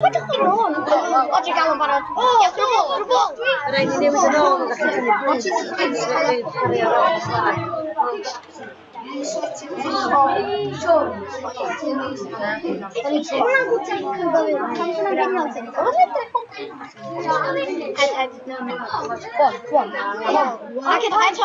Pwy dych chi'n ôl? O, ti'n gael yn barod. O, drwbl, drwbl! Rhaid i newid yn ôl, ydych chi'n cymryd bryd, cario ar ôl chwarae. Hwnna'n gwtio Go on, go on. Ac eto. Touch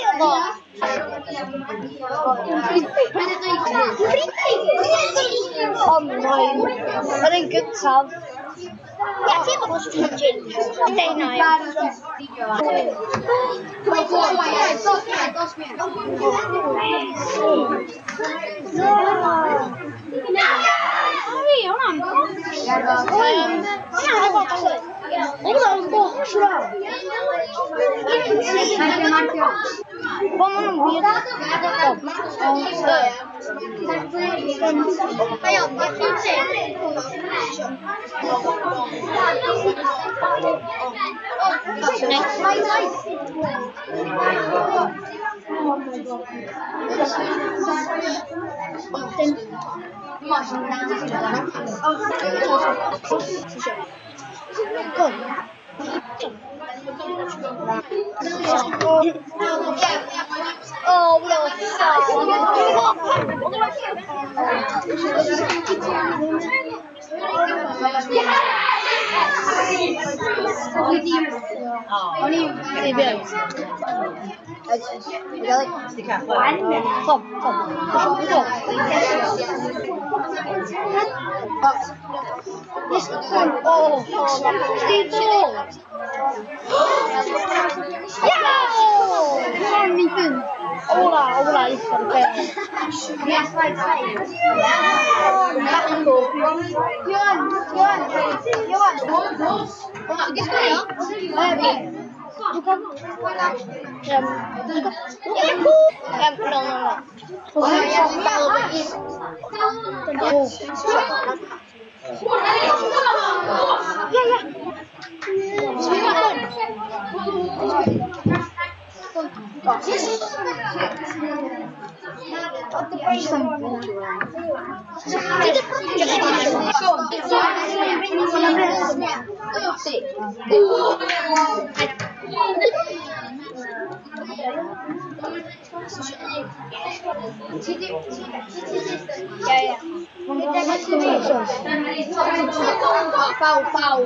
no. Online. Yr un gyntaf. Ia, ti efo Deunaw. Sorry, hwnna'n... Hwnna'n goch. Bo, ma' hwnna'n weird. Oh, Tom, Tom, Tom. Oh, Steve Ball. Yeah! Ola, ola, Yes, right, No, no, no. Yeah. Yeah. Foul, foul.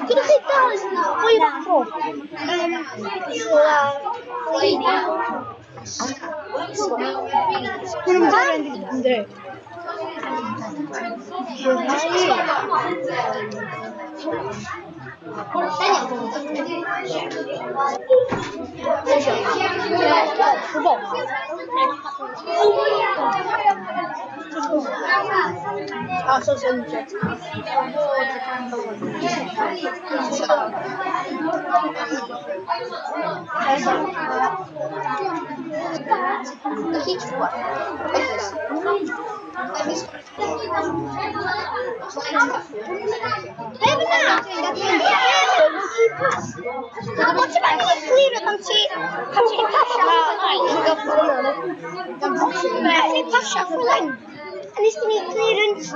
Gyda chi dal fwy o athro. Pan ti'n pasio? Pan ti'n pasio? Nes ti neud clearance?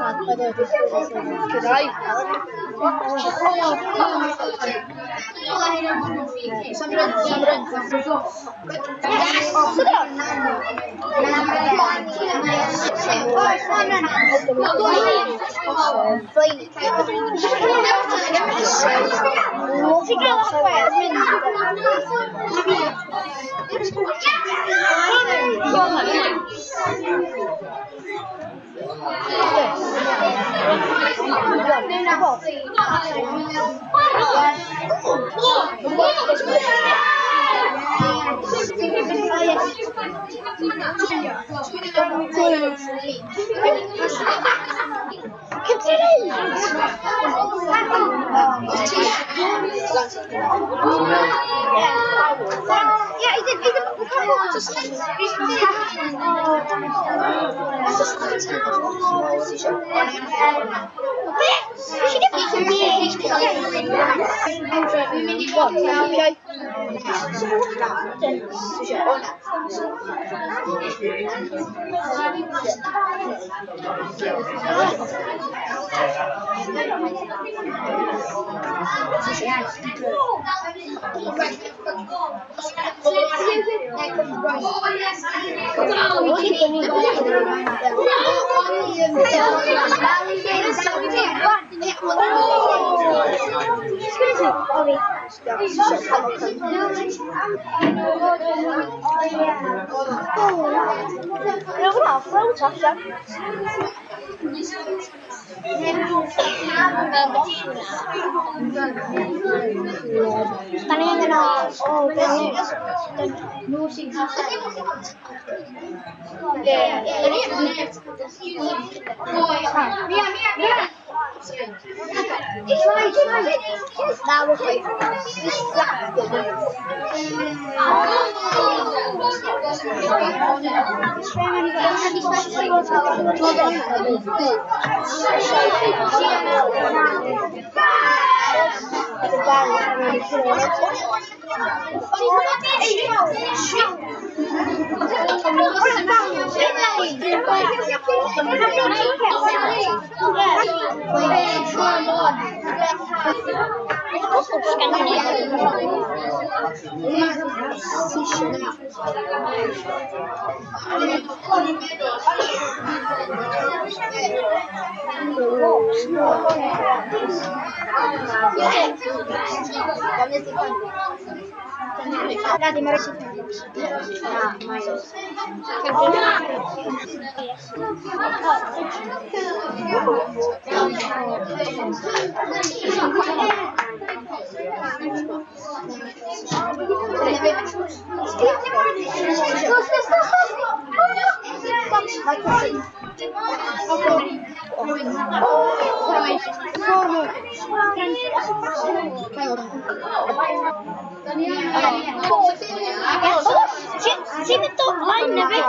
Ti'n mynd o flaen na fi?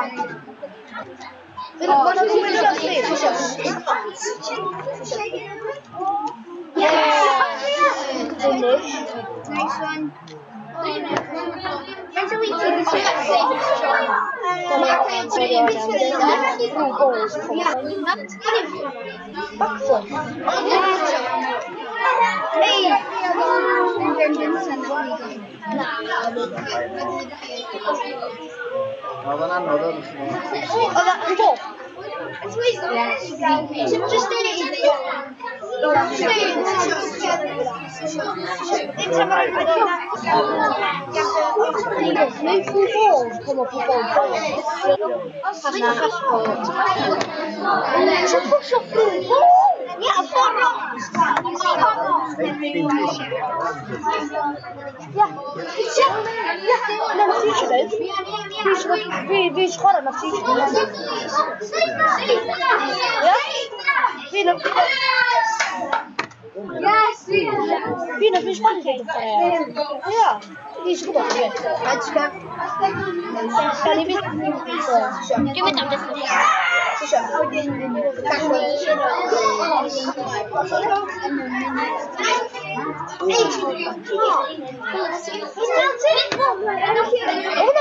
Nice one. Oedd o'n anodd oedd Dwi'n mynd am Hwnna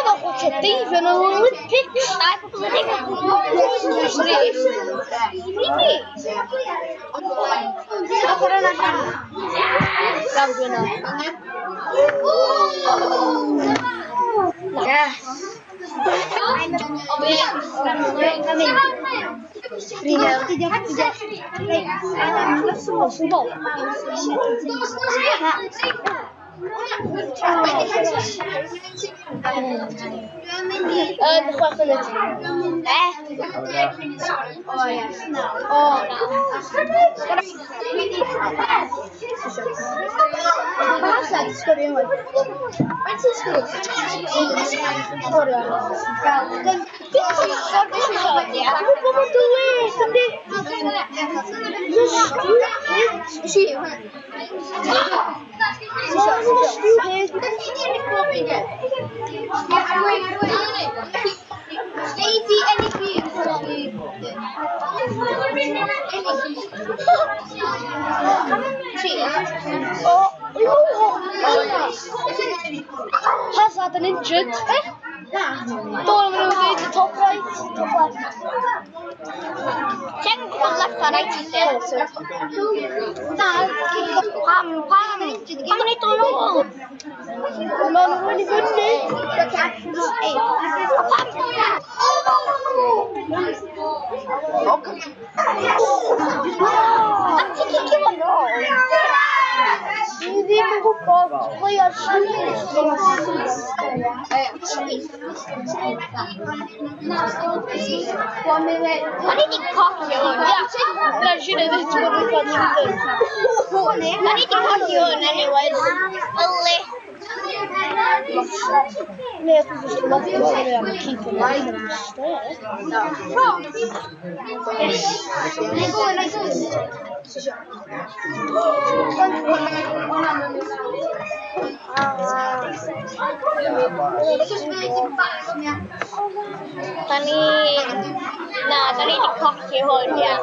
fel chwarae deifio yn y Olympics. Yes. Yn 6 munud. Hazard yn injured. Do, maen nhw'n dweud the top right, top left. Ti'n gwybod left a right i lle? Pam, pam, pam wneud o'n ôl? Maen nhw'n i fyny. O pam? Pam ti'n cicio fo'n ôl? Dwi ddim yn gwybod player. O'n i 'di colli hwn. Na, siwr ddim ti'n gwybod shooter. O'n i 'di colli hwn anyways. Yli. Neu, dwi'n just lyfio sori am y keeper yn mistake. Da ni... Na, da ni 'di colli hwn, ia.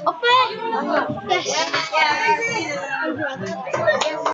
O be? Yes.